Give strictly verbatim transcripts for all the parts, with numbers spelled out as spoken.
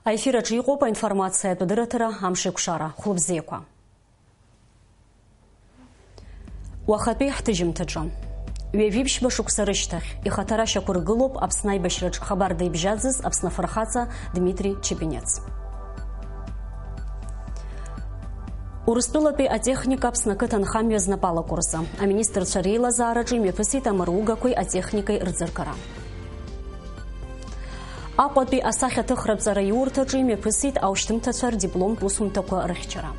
Аефир аҿы иҟоуп аинформациатә адырраҭара «Амшеикәшара». Хәлыбзиақәа. Уахатәи ҳҭыжьымҭаҿы. Ҩажәиԥшьба шықәса рышьҭахь, ихаҭара шьақәыргылоуп Аԥсны аибашьраҿ хабарда ибжьаӡыз Аԥсны афырхаҵа Дмитри Чепенец. Урыстәылатәи атехника Аԥсны ақыҭанхамҩа знапы алаку рзы аминистрцәа реилазаараҿы имҩаԥысит амыругақәеи атехникеи рӡыргара. Аҟәатәи асахьаҭыхратә ҵараиурҭаҿы имҩаԥысит аушьҭымҭацәа рдипломтә усумҭақәа рыхьчара.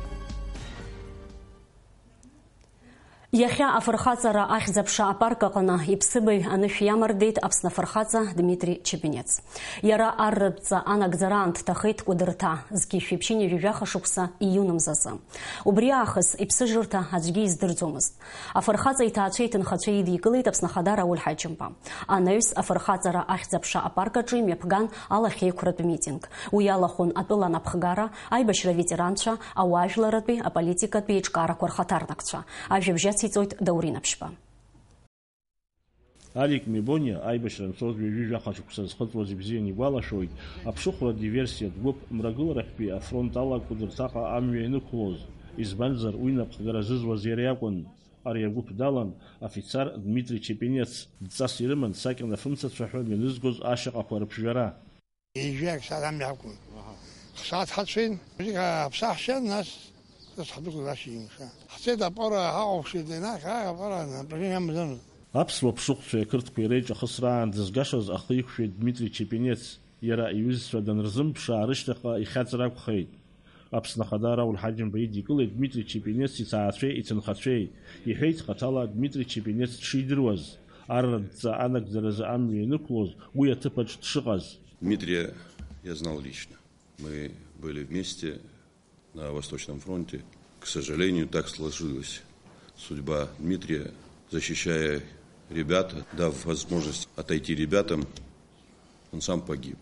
Иахьа афырхаҵара ахьӡ-аԥша апарк аҟны иԥсыбаҩ анышә иамардеит Аԥсны афырхаҵа Дмитри Чепенец. Иара арратә ҵа анагӡараан дҭахеит Кәыдырҭа, зқьи жәшәи ԥшьынҩажәи жәаха шықәса июн мзазы. Убри аахыс иԥсыжырҭа аӡәгьы издырӡомызт. Афырхаҵа иҭаацәеи иҭынхацәеи идикылеит Аԥсны Ахада Рауль Ҳаџьымба. Анаҩс афырхаҵара ахьӡ-аԥша апарк аҿы имҩаԥган алахьеиқәратә митинг. Уи иалахәын атәыла анапхгара, аибашьра аветеранцәа, ауаажәларратәи, аполитикатәи еиҿкаарақәа рхаҭарнакцәа. Ажәабжь ациҵоит Даур Инаԥшьба. Алик Мебониа аибашьра анцоз ҩажәи жәаха шықәса зхыҵуаз ибзиан игәалашәоит аԥшыхәра диверсиатә гәыԥ мрагыларахьтәи афронт ала Кәыдырҭаҟа амҩа ианықәлоз, избанзар, уи напхгара зызуаз иара иакәын. Ари агәыԥ далан афицар Дмитри Чепенец, дҵас ирыман сакьан афымцацәа ҳәа мҩанызгоз ашьаҟақәа рыԥжәара. Ҩажәаҩык саҭ амҩа ҳақәын. Аҳа. Ҳсааҭ ҳацәеин, бзик ааԥсаҳшьан, нас, нас ҳдәықәлеит ашьыжьымҭан. Ҳцеит апара ҳахәаԥшит, инахь, ааи, апара напряжение амаӡамызт. Аԥсуа ԥшыхәцәеи ақырҭқәеи реиҿахысраан дызгашаз ахы иқәшәеит Дмитри Чепенец. Иара иҩызцәа данрзымԥшаа рышьҭахьҟа ихьаҵыр акәхеит. Аԥсны Ахада Рауль Ҳаџьымба идикылеит Дмитри Чепенец иҭаацәеи иҭынхацәеи. Иҳәеит хаҭала Дмитри Чепенец дшидыруаз, арратә ҵа анагӡаразы амҩа ианықәлоз, уи аҭыԥаҿ дшыҟаз. Дмитрия я знал лично. Мы были вместе на Восточном фронте. К сожалению, так сложилось. Судьба Дмитрия, защищая ребят, дав возможность отойти ребятам, он сам погиб.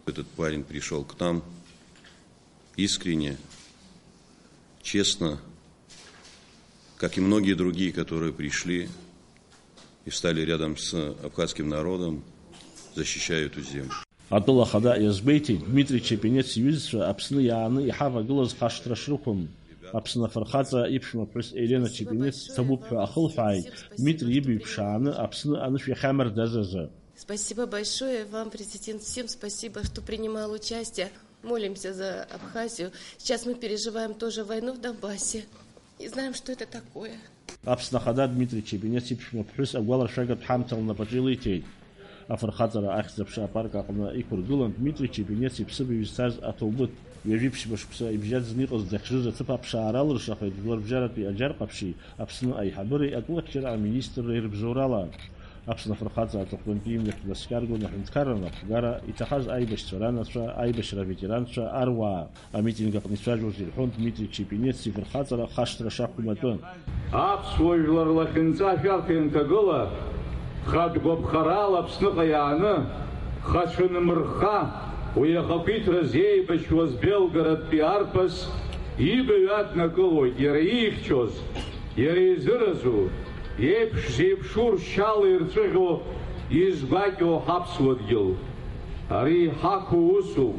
Этот парень пришёл к нам искренне, честно, как и многие другие, которые пришли и встали рядом с абхазским народом, защищая эту землю. Атәыла ахада иазгәеиҭеит, Дмитри Чепенец иҩызцәа Аԥсны иааны иҳавагылаз хашҭра шрықәым. Аԥсны афырхаҵа иԥшәма ԥҳәыс Елена Чепенец дҭабуп ҳәа ахылҳәааит, Дмитри ибаҩ ԥшааны Аԥсны анышә иахьамардаз азы. Спасибо большое вам, президент. Всем спасибо, что принимал участие. Молимся за Абхазию. Сейчас мы переживаем тоже войну в Донбассе. И знаем, что это такое. Аԥсны Ахада Дмитри Чепенец иԥшәма ԥҳәыс агәаларшәагатә ҳамҭа лнапаҿы илиҭеит. Афырхаҵара ахьӡ-аԥша апарк аҟны иқәыргылан Дмитри Чепенец иԥсыбаҩ изҭаз аҭоубыҭ. Ҩажәи ԥшьба шықәса ибжьаӡны иҟаз дахьжыз аҭыԥ аԥшаара алыршахеит Жәларбжьаратәи аџьар ҟаԥшьи Аԥсны аиҳабыреи атәылахьчара аминистрреи рыбзоурала. Аԥсны афырхаҵа аҵыхәтәантәи имҩахь днаскьаргон аҳәынҭқарра анапхгара, иҭахаз аибашьцәа ранацәа, аибашьра аветеранцәа, аруаа. Амитинг аҟны ицәажәоз ирҳәон Дмитри Чепенец ифырхаҵара хашҭра шақәым атәы. Аԥсуа жәлар лахьынҵа ашәарҭа ианҭагыла, хатә гәаԥхарала Аԥсныҟа иааны, хацәа нымырхха, уи ахақәиҭраз еибашьуаз Белгородтәи арԥыс ибаҩ аднакылоит, иара иихьчоз, иара изыразу, еиԥш зеиԥшу ршьала ирҵәыӷьо, изгәакьоу ҳаԥсуа дгьыл. Ари ҳақәу усуп.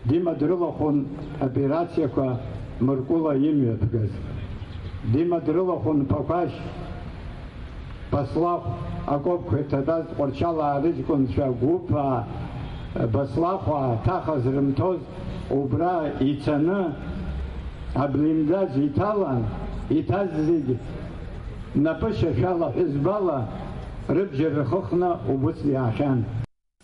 Дима дрылахәын аоперациақәа Мыркәыла имҩаԥгаз. Дима дрылахәын Ԥақәашь, Баслахә акопқәа иҭатәаз Тҟәарчалаа рыҷкәынцәа гәыԥаа, Баслахәаа ҭаха зрымҭоз убра ицаны, аблиндаж иҭалан, иҭаз зегь напышьашәала ҳәызбала рыбжьы рхыхны убыс иаахьан.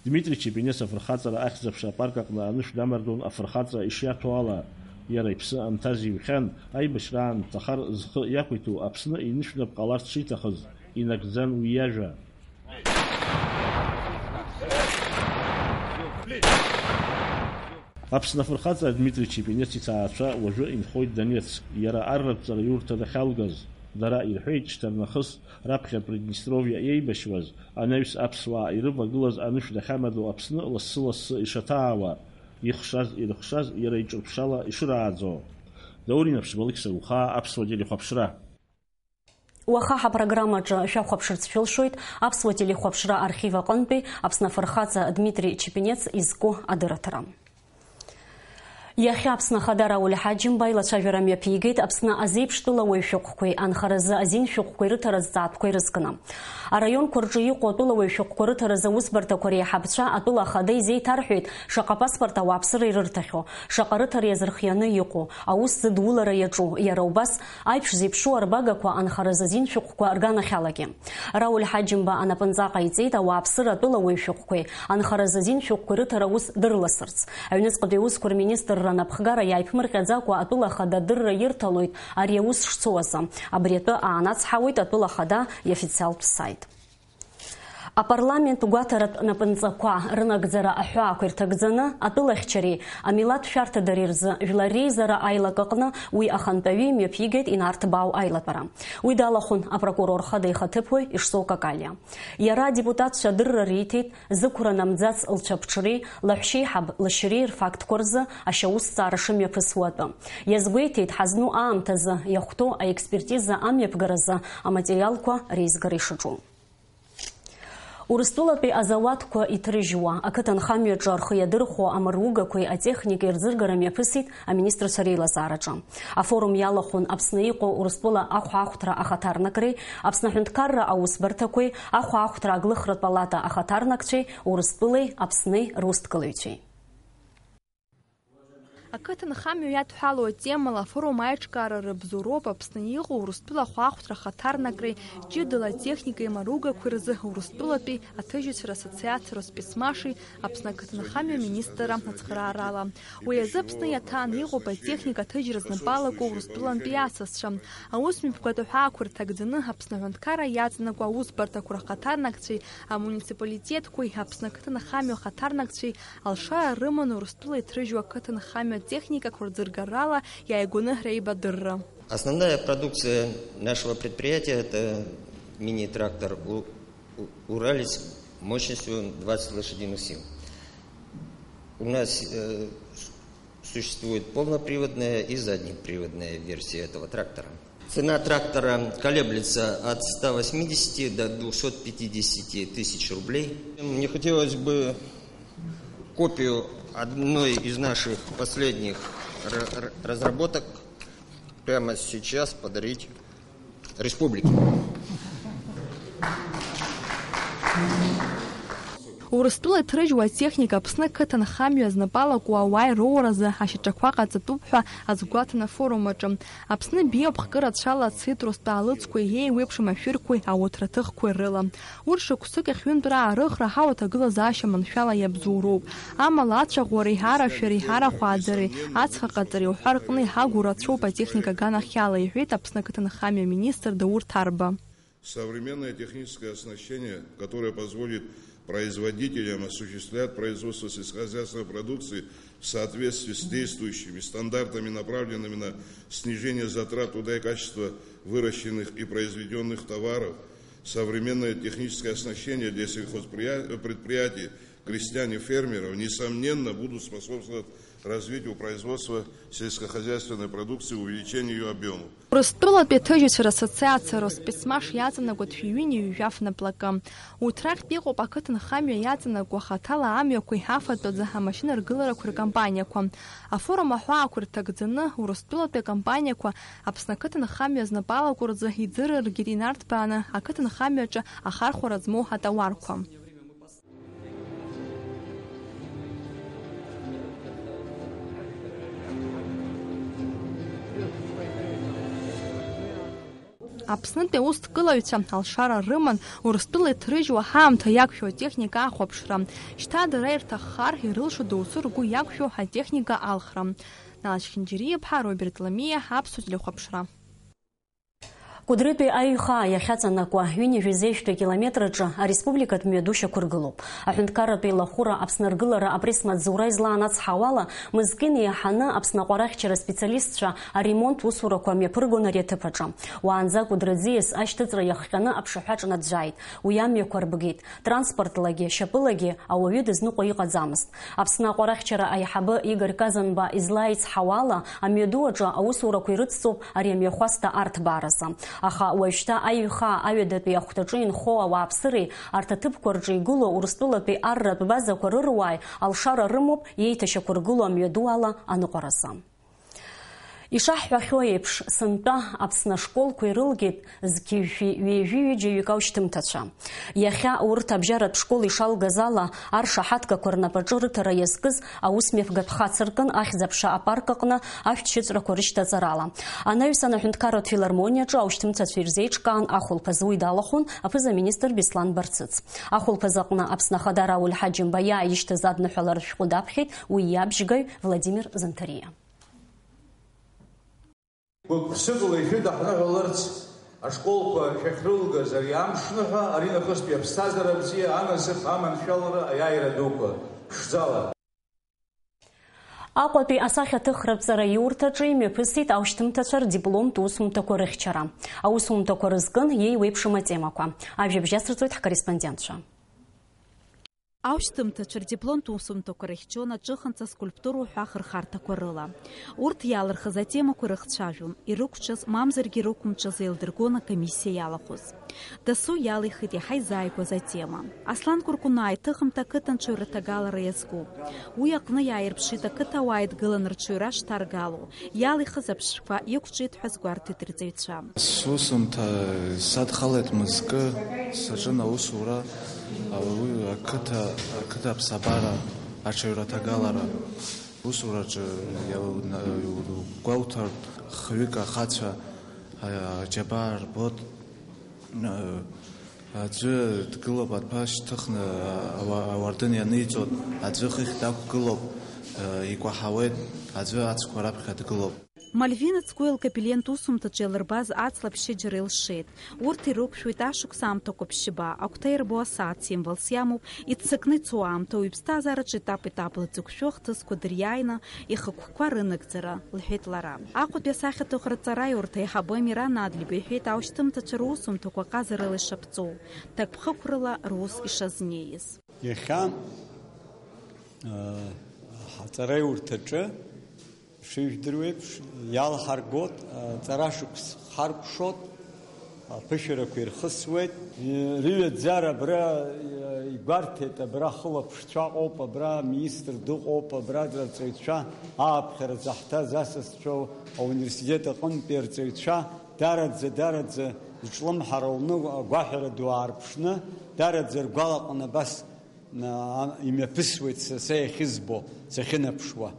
Дмитри Чепенец афырхаҵара ахьӡ-аԥша апарк аҟны анышә дамардон афырхаҵа ишиаҭо ала, иара иԥсы анҭаз иҩхьан, аибашьраан дҭахар зхы иақәиҭу Аԥсны инышәнап ҟаларц шиҭахыз, инагӡан уи иажәа. Аԥсны афырхаҵа Дмитри Чепенец иҭаацәа уажәы инхоит Донецк, иара арратә ҵараиурҭа дахьалгаз. Дара ирҳәеит, шьҭарнахыс раԥхьа Приднестровиа иеибашьуаз, анаҩс аԥсуаа ирывагылаз анышә дахьамадоу Аԥсны лассы-лассы ишаҭаауа, ихшаз-ирыхшаз иара иҿырԥшала ишырааӡо. Даур Инаԥшьба, Алықьса Ухаа, Аԥсуа телехәаԥшра. Уаха ҳапрограммаҿы шәахәаԥшырц шәылшоит Аԥсуа телехәаԥшра архив аҟынтәи Аԥсны афырхаҵа Дмитри Чепенец изку адырраҭара. Иахьа Аԥсны Ахада Рауль Ҳаџьымба илацәажәара мҩаԥигеит Аԥсны азеиԥш тәылауаҩ шәҟәқәеи анхаразы азин шәҟәқәеи рыҭаразҵаатәқәа ирызкны. Араионқәа рҿы иҟоу атәылауаҩ шәҟәқәа рыҭаразы аусбарҭақәа реиҳабцәа атәыла ахада изеиҭарҳәеит шаҟа паспорт ауааԥсыра ирырҭахьоу, шаҟа рыҭара иазырхианы иҟоу, аус зыдулара иаҿу, иара убас аиԥш зеиԥшу арбагақәа анхаразы азин шәҟәқәа рганахьалагьы. Рауль Ҳаџьымба анапынҵа ҟаиҵеит ауааԥсыра атәылауаҩ шәҟәқәеи анхаразы азин шәҟәқәеи рыҭара аус дырласырц. Аҩныҵҟатәи аусқәа рминистрра напхгара иааиԥмырҟьаӡакәа атәыла ахада адырра ирҭалоит ари аус шцо азы. Абри атәы аанацҳауеит атәыла ахада иофициалтә саит. Апарламент гәаҭаратә напынҵақәа рынагӡара аҳәаақәа ирҭагӡаны, атәылахьчареи амилаҭ шәарҭадареи рзы жәлар реизара аилак аҟны уи ахантәаҩы имҩаԥигеит Инарҭбаау аилатәара. Уи далахәын апрокурор хада ихаҭыԥуаҩ Ишсоу Какалиа. Иара адепутатцәа адырра риҭеит, зықәра намӡац лцәаԥҽреи, лаҳәшьеиҳаб лашьреи рфактқәа рзы ашьаусҭҵаара шымҩаԥысуа атәы. Иазгәеиҭеит, ҳазну аамҭазы иахәҭоу аекспертиза амҩаԥгаразы аматериалқәа реизгара ишаҿу. Урыстәылатәи азауадқәа иҭрыжьуа, ақыҭанхамҩаҿы рхы иадырхәо амыругақәеи атехникеи рӡыргара мҩаԥысит аминистрцәа реилазаараҿы. Афорум иалахәын Аԥсны иҟоу Урыстәыла ахәаахәҭра ахаҭарнакреи, Аԥсны аҳәынҭқарра аусбарҭақәеи, ахәаахәҭра аглыхратә палата ахаҭарнакцәеи, Урыстәылеи Аԥсни русҭгылаҩцәеи. Ақыҭанхамҩа иадҳәалоу атемала афорум аиҿкаара рыбзоуроуп Аԥсны иҟоу Урыстәыла ахәаахәҭра ахаҭарнакреи, ҷыдала атехникеи амаругақәеи рзы Урыстәылатәи аҭыжьҩцәа рассоциациа Роспецмаши Аԥсны ақыҭанхамҩа министрра ацхыраарала. Уи азы Аԥсны иаҭааны иҟоуп атехника аҭыжьра знапы алаку Урыстәылантәи асасцәа. Аусмҩаԥгатә аҳәаақәа рҭагӡаны Аԥсны аҳәынҭқарра иаҵанакуа аусбарҭақәа рхаҭарнакцәеи, амуниципалитетқәеи, Аԥсны ақыҭанхамҩа ахаҭарнакцәеи алшара рыманы Урыстәыла иҭрыжьуа ақыҭанхамҩа техникақәа рӡыргарала иааигәаны реибадырра. Основная продукция нашего предприятия — это мини-трактор У-, У-, «Уралец» мощностью двадцать лошадиных сил. У нас, э, с-, существует полноприводная и заднеприводная версия этого трактора. Цена трактора колеблется от ста восьмидесяти до двухсот пятидесяти тысяч рублей. Мне хотелось бы копию одной из наших последних ра-, ра-, разработок прямо сейчас подарить республике. Урыстәыла иҭрыжьуа атехника Аԥсны ақыҭанхамҩа знапы алаку ауаа ироуразы ашьаҿақәа ҟаҵатәуп ҳәа азгәаҭан афорум аҿы. Аԥсны биоуп хкы рацәала ацитрустә аалыҵқәеи еиуеиԥшым ашәырқәеи ауаҭраҭыхқәеи рыла. Урҭ шықәсык ахь ҩынтә раарыхра аҳауа аҭагылазаашьа маншәала иабзоуроуп. Амала ацәаӷәареи арашәареи арахәаадареи ацха ҟаҵареи уҳәа рҟны иҳагу рацәоуп атехника аганахьала, иҳәеит Аԥсны ақыҭанхамҩа аминистр Даур Ҭарба. Современное техническое оснащение, которое позволит производителям осуществлять производство сельскохозяйственной продукции в соответствии с действующими стандартами, направленными на снижение затрат труда и качества выращенных и произведённых товаров, современное техническое оснащение для сельхозпредприятий, крестьян и фермеров, несомненно, будут способствовать развитию производства сельскохозяйственной продукции, увеличению её объёмов. Урыстәылатәи аҭыжьҩцәа рассоциациа Роспецмаш иаҵанакуеит шәи ҩынҩажәи жәаф наплакы. Урҭ рахьтә иҟоуп ақыҭанхамҩа иаҵанакуа хаҭала амҩақәеи афатәаӡа амашьынаргыларақәеи ркомпаниақәа. Афорум аҳәаақәа рҭагӡаны Урыстәылатәи акомпаниақәа Аԥсны ақыҭанхамҩа знапы алаку рзы иӡырыргеит инарҭбааны ақыҭанхамҩаҿы ахархәара змоу атауарқәа. Аԥснытәи аусҭгылаҩцәа алшара рыман, Урыстәыла иҭрыжьуа ҳаамҭа иақәшәо атехника ахәаԥшра. Шьҭа дара ирҭаххар, ирылшо доусы ргәы иақәшәо атехника алхра. Нал Чхинџьариа-иԥҳа, Роберт Ламиа, Аԥсуа телехәаԥшра. Кәыдрытәи аҩхаа иахьаҵанакуа ҩынҩажәи зеижәтәи акилометраҿы ареспубликатә мҩаду шьақәыргылоуп. Аҳәынҭқарратә еилахәыра Аԥсны аргылара апресс-маҵзура излаанацҳауала, мызкы инеиҳаны Аԥсны аҟәарахьчара специалистцәа аремонт усурақәа мҩаԥыргон ари аҭыԥ аҿы. Уаанӡа Кәыдры аӡиас ашьҭыҵра иахҟьаны аԥшаҳәаҿ наӡәӡәааит, уи амҩақәа рбгеит. Транспортлагьы, шьапылагьы ауаҩы дызныҟәо иҟаӡамызт. Аԥсны аҟәарахьчара аиҳабы Игорь Казанба излаицҳауала, амҩаду аҿы аусурақәа ирыцҵоуп ари амҩахәасҭа арҭбааразы. Аха уажәшьҭа аиҩхаа аҩадатәи ахәҭаҿы инхо ауааԥсыреи арҭ аҭыԥқәа рҿы игылоу Урыстәылатәи арратә базақәа рыруааи алшара рымоуп иеиҭашьақәыргылоу амҩаду ала аныҟәаразы. Ишаҳҳәахьоу еиԥш, сынтәа Аԥсны ашколқәа ирылгеит зқьи жәшәи ҩажәи ҩыџьаҩык аушьҭымҭацәа. Иахьа урҭ абжьаратә школ ишалгаз ала, аршаҳаҭгақәа рнапаҿы рыҭара иазкыз аусмҩаԥгатә хацыркын ахьӡ-аԥша апарк аҟны ашәҭшьыҵәрақәа рышьҭаҵарала. Анаҩсан аҳәынҭқарратә филармониаҿы аушьҭымҭацәа ирзеиҿкаан ахәылԥаз уи далахәын аԥыза-министр Беслан Барцыц. Ахәылԥаз аҟны Аԥсны Ахада Рауль Ҳаџьымба иааишьҭыз адныҳәаларатә шәҟәы даԥхьеит уи иабжьгаҩ Владимир Занҭариа. Гәык-ԥсыкала ишәыдаҳныҳәаларц ашколқәа шәахьрылгаз ари амшныҳәа, аринахыстәи аԥсҭазаара бзиа, анасыԥ, аманшәалара, аиааира дуқәа ԥшӡала. Аҟәатәи асахьаҭыхратә ҵараиурҭаҿы имҩаԥысит аушьҭымҭацәа рдипломтә усумҭақәа рыхьчара. Аусумҭақәа рызкын иеиуеиԥшым атемақәа. Ажәабжь асырҵоит ҳкорреспондентцәа. Аушьҭымҭацәа рдипломтә усумҭақәа рыхьчон аҿыханҵа скульптура уҳәа ахырхарҭақәа рыла. Урҭ иалырхыз атемақәа ирыхцәажәон, ирықәҿыз, мамзаргьы ирықәымҿыз еилдыргон акомиссиа иалахәыз. Дасу иалихит иаҳа изааигәаз атема. Аслан Кәыркәынаа иҭыхымҭа ақыҭанҿаҩра ҭагалара иазкуп. Уи аҟны иааирԥшит ақыҭауаа еидгыланы рҽаҩра шҭаргало, иалихыз аԥшшәқәа иқәҿиҭ ҳәа азгәарҭеит рҵаҩцәа. Сусумҭа садхалеит мызкы, саҿын аусура, уи ақыҭа, ақыҭа аԥсабара аҽаҩраҭагалара усураҿы иа-, гәалҭартә хҩык ахацәа, а, аџьабаа рбот, а, аӡәы дгылоуп, аҭәа шьҭыхны, а, ауа-, ауардын ианиҵоит, аӡәы хыхь дақәгылоуп, а, икәаҳауеит, аӡәы ацқәа раԥхьа дгылоуп. Мальвина Цкуа илкапеллентә усумҭаҿы иалырбаз аҵла ԥшьыџьара илшеит. Урҭ ирықәшәоит ашықәс аамҭақәа ԥшьба, агәҭа ирбо асааҭ символс иамоуп, иццакны ицо аамҭа, уи иԥсҭазаараҿы етап-етапла дзықәшәо ахҭысқәа дыриааины, ихықәкқәа рынагӡара, лҳәеит лара. Аҟәатәи асахьаҭыхратә ҵараиурҭа аиҳабы Амиран Адлеиба иҳәеит аушьҭымҭацәа русумҭақәа ҟазарыла ишаԥҵоу, ҭакԥхықәрала рус ишазнеиз. Иахьа, э, ҳаҵараиурҭаҿы, шыжәдыруеиԥш, иалҳаргот, э, ҵарашықәс харкәшот, аԥышәарақәа ирхысуеит. Э, рыҩаӡара абра, э, игәарҭеит, абра ахылаԥшцәа ыҟоуп, абра аминистр дыҟоуп, абра арҵаҩцәа, ааԥхьара заҳҭаз асасцәа, ауниверситет аҟынтәи арҵаҩцәа, дараӡа, дараӡа зҿлымҳара уны, агәаҳәара ду аарԥшны, дараӡа ргәалаҟан абас, а, имҩаԥысуеит са, са иахьызбо, сахьынаԥшуа,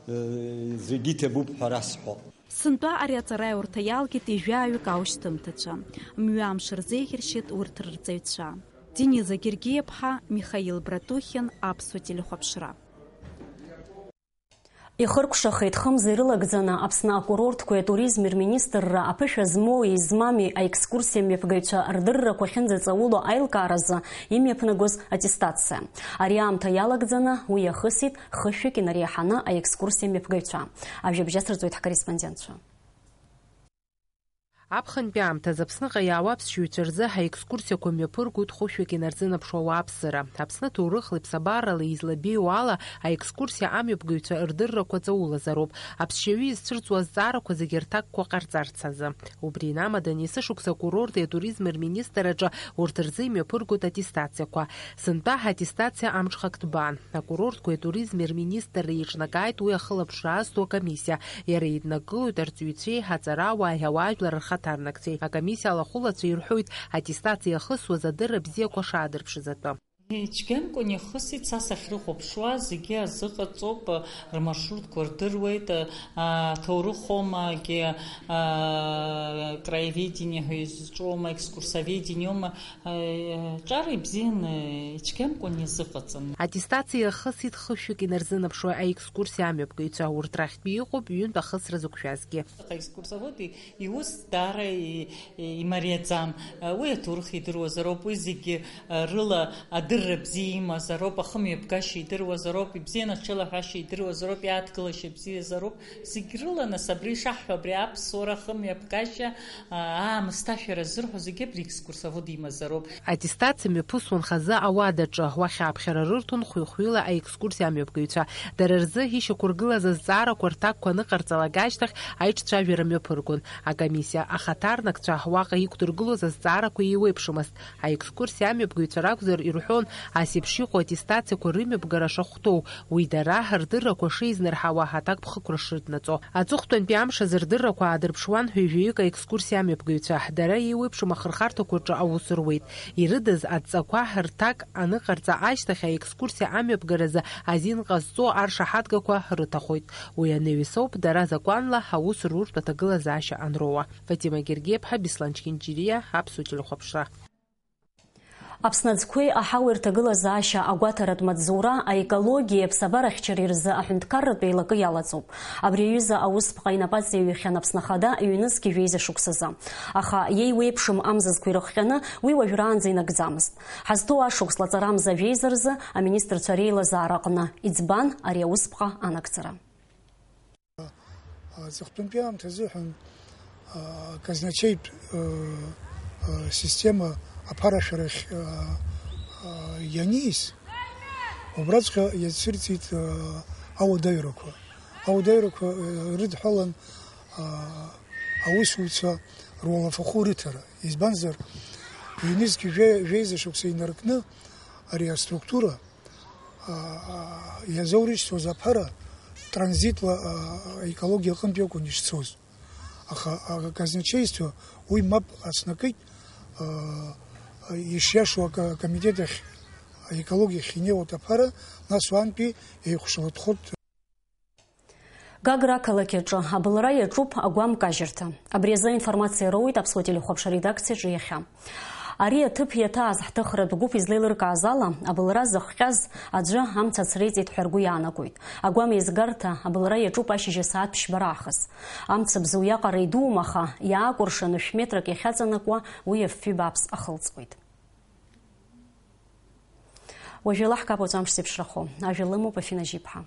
э, зегьы иҭабуп ҳәа расҳәо. Сынтәа ари аҵараиурҭа иалгеит ҩажәаҩык аушьҭымҭацәа. Мҩамш рзеиӷьаршьеит урҭ рырҵаҩцәа. Дениза Гергиаԥҳа, Михаил Братухин, Аԥсуа телехәаԥшра. Ихыркәшахеит хымз ирылагӡаны Аԥсны акурортқәеи атуризми рминистрра аԥышәа змоуи змами аекскурсиа мҩаԥгаҩцәа рдыррақәа ахьынӡаҵауло аилкааразы имҩаԥнагоз аттестациа. Ари аамҭа иалагӡаны уи иахысит хышәҩык инареиҳаны аекскурсиа мҩаԥгаҩцәа. Ажәабжь асырҵоит ҳкорреспондентцәа. Аԥхынтәи аамҭазы Аԥсныҟа иаауа аԥсшьаҩцәа рзы аекскурсиақәа мҩаԥыргоит хышәҩык инарзынаԥшуа ауааԥсыра. Аԥсны ҭоурыхлеи ԥсабаралеи излабеиоу ала, аекскурсиа амҩаԥгаҩцәа рдыррақәа ҵаулазароуп. Аԥсшьаҩы изцәырҵуа азҵаарақәа зегьы рҭакқәа ҟарҵарц азы. Убри инамаданы, есышықәса акурорти атуризми рминистрраҿы урҭ рзы имҩаԥыргоит аттестациақәа. Сынтәа ҳаттестациа амҽхак ҭбаан. Акурортқәеи атуризми рминистрра еиҿнакааит уи ахылаԥшра азҭо акомиссиа. Иара иднакылоит арҵаҩцәеи, аҵарауааи, ауаажәлар рхаҭарнакцәеи. Акомиссиа алахәылацәа ирҳәоит, аттестациа иахысуаз адырра бзиақәа шаадырԥшыз атәы. Ицәгьамкәан иахысит, са сахьрыхәаԥшуа, зегьы азыҟаҵоуп, рмаршрутқәа рдыруеит, аҭоурыхомагьы, краеведение ҳәа изҿоума, екскурсоведениома, ҿар ибзианы, ицәгьамкәан иазыҟаҵан. Аттестациа иахысит хышәҩык инарзынаԥшуа аекскурсиа амҩаԥгаҩцәа, урҭ рахьтәи иҟоуп ҩынтә ахысра зықәшәазгьы. Аекскурсовод и-, иус даара и-, и-, имариаӡам. Уи аҭоурых идыруазароуп, уи зегьы рыла адыр- Рыбзиа имазароуп, ахымҩаԥгашьа идыруазароуп, ибзианы аҽеилаҳәашьа идыруазароуп, иааҭгылашьа бзиазароуп, зегь рыла, нас, абри ишаҳҳәо, абри аԥсуара ахымҩаԥгашьа, аа, аамысҭашәара ззырҳәо зегьы абри екскурсовод имазароуп. Аттестациа мҩаԥысуан хазы ауадаҿы, уахь ааԥхьара рырҭон хәҩы-хәҩыла аекскурсиа амҩаԥгаҩцәа. Дара рзы ишьақәыргылаз азҵаарақәа рҭакқәа аныҟарҵалак ашьҭахь аиҿцәажәара мҩаԥыргон. Акомиссиа ахаҭарнакцәа уаҟа иқәдыргылоз азҵаарақәа еиуеиԥшымызт. Аекскурсиа амҩаԥгаҩцәа ракәзар, ирҳәон, ас еиԥш иҟоу аттестациақәа рымҩаԥгара шахәҭоу, уи дара рдыррақәа шеизнарҳауа аҭакԥхықәра шрыднаҵо. Аҵыхәтәантәи амш азы рдыррақәа аадырԥшуан ҩажәаҩык аекскурсиа амҩаԥгаҩцәа. Дара еиуеиԥшым ахырхарҭақәа рҿы аус руеит. Ирыдыз адҵақәа рҭак аныҟарҵа ашьҭахь, аекскурсиа амҩаԥгаразы азин ҟазҵо аршаҳаҭгақәа рыҭахоит. Уи анаҩс ауп дара закәанла аус руртә аҭагылазаашьа анроуа. Фатима Гергиаԥҳа, Беслан Чхинџьириа, Аԥсуа телехәаԥшра. Аԥсны аӡқәеи аҳауеи рҭагылазаашьа агәаҭаратә маҵзура аекологиеи аԥсабарахьчареи рзы аҳәынҭқарратә еилакы иалаҵоуп. Абри аҩыза аусԥҟа инапаҵаҩхьан Аԥсны Ахада ҩнызқьи жәеиза шықәсазы. Аха иеиуеиԥшым амзызқәа ирыхҟьаны уи уажәраанӡа инагӡамызт. Ҳазҭоу ашықәс лаҵарамза жәеиза рзы аминистрцәа реилазаара аҟны. Иӡбан ари аусԥҟа анагӡара? Аҵыхәтәантәи аамҭазыҳәан, а, аказначеитә, а, а, система аԥарашәарахь, а, а, ианиз, убраҵәҟьа иацәырҵит, а, ауадаҩрақәа. Ауадаҩрақәа, а, рыдҳәалан, а, аусуцәа руалафахәы рыҭара. Избанзар, ҩнызқь жәа-, жәеиза шықәса инаркны ари аструктура а, а, иазоурышьҭуаз аԥара транзитла, а, аекологиа аҟынтәи акәын ишцоз. Аха аказначеиство уи мап ацәнакит, а, а, ишиашоу ака-, акомитет ахь, аекологиа ахь инеиуа аԥара, нас уантәи еихәшалатәхоит. Гагра ақалақь аҿы абылра иаҿуп агәам кажьырҭа. Абри азы аинформациа роуеит Аԥсуа телехәаԥшра редакциаҿы иахьа. Ари аҭыԥ иаҭааз ҳҭыхратә гәыԥ излеилыркааз ала, абылра зыхҟьаз аӡәы амца ацреиҵеит ҳәа ргәы иаанагоит. Агәам еизгарҭа абылра иаҿуп ашьыжь асааҭ ԥшьба раахыс. Амцабз уиаҟара идууам, аха иаакәыршаны шә-метрак иахьаҵанакуа уи афҩы бааԥс ахылҵуеит. Уажәы еилаҳкаап уаҵәы амш зеиԥшрахо. Ажәа лымоуп Афина Жьиԥҳа.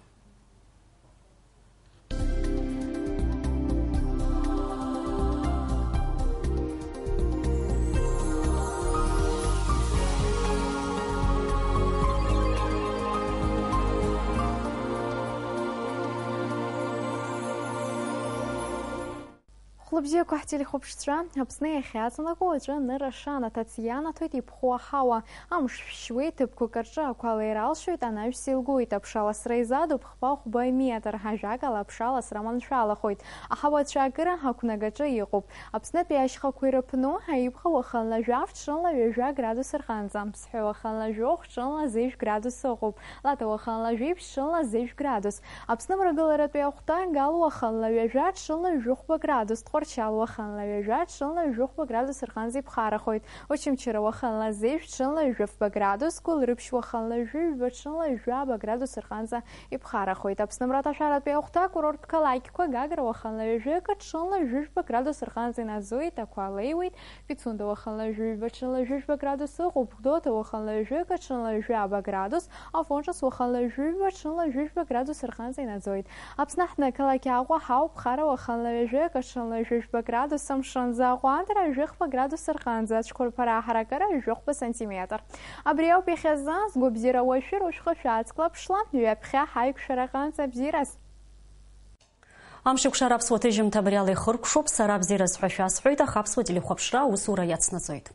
Хәлыбзиақәа ҳтелехәаԥшцәа, Аԥсны иахьаҵанакуа уаҵәы анырра шанаҭац ианаҭоит иԥхоу аҳауа. Амш шәшьуеит, ҭыԥқәак рҿы ақәа леира алшоит, анаҩс еилгоит, аԥшаласра изадуп хԥа-хәба метр, ажәакала, аԥшаласра маншәалахоит. Аҳауа ацәаакыра ақәнагаҿы иҟоуп. Аԥснытәи ашьхақәа ирыԥну, Аиԥха уахынла жәаф, ҽынла ҩажәа градус рҟынӡа, Ԥсҳәы уахынла жәохә, ҽынла зежә градус ыҟоуп, Лата уахынла жәиԥшь, ҽынла зежә градус. Аԥсны мрагыларатәи ахәҭа, Гал уахынла ҩажәа, ҽынла жәохәба градус, Тҟәарчал уахынла ҩажәа, ҽынла жәохәба градус рҟынӡа иԥхарахоит. Очамчыра уахынла зежә, ҽынла ҩажәифба градус, Гәылрыԥшь уахынла жәаҩба, ҽынла жәаба градус рҟынӡа иԥхарахоит. Аԥсны мраҭашәаратәи ахәҭа, акурорттә қалақьқәа, Гагра уахынла ҩажәа, ҽынла жәаҩба градус рҟынӡа инаӡоит, ақәа леиуеит, Пицунда уахынла жәаҩба, ҽынла жәаҩба градус ыҟоуп, Гәдоуҭа уахынла ҩажәа, ҽынла жәаба градус, Афон Ҿыц уахынла жәаҩба, ҽынла жәаҩба градус рҟынӡа инаӡоит. Аԥсны аҳҭнықалақь Аҟәа ҳауп, Хара уахынла ҩажәа, ҽынла жәаҩба градус, амшынӡы аҟәандара жәохәба градус рҟынӡа, ацәқәырԥара ҳаракыра жәохәба сантиметр. Абри ауп иахьазы, сгәабзиара уашәшәыр, ушәхы шәааҵклаԥшла, ҩаԥхьа ҳаиқәшәара аҟынӡа, бзиараз. Амшеикәшара аԥсуа ҭыжьымҭа абри ала ихыркәшоуп, сара бзиараз ҳәа шәасҳәоит, аха аԥсуа телехәаԥшра аусура иацнаҵоит.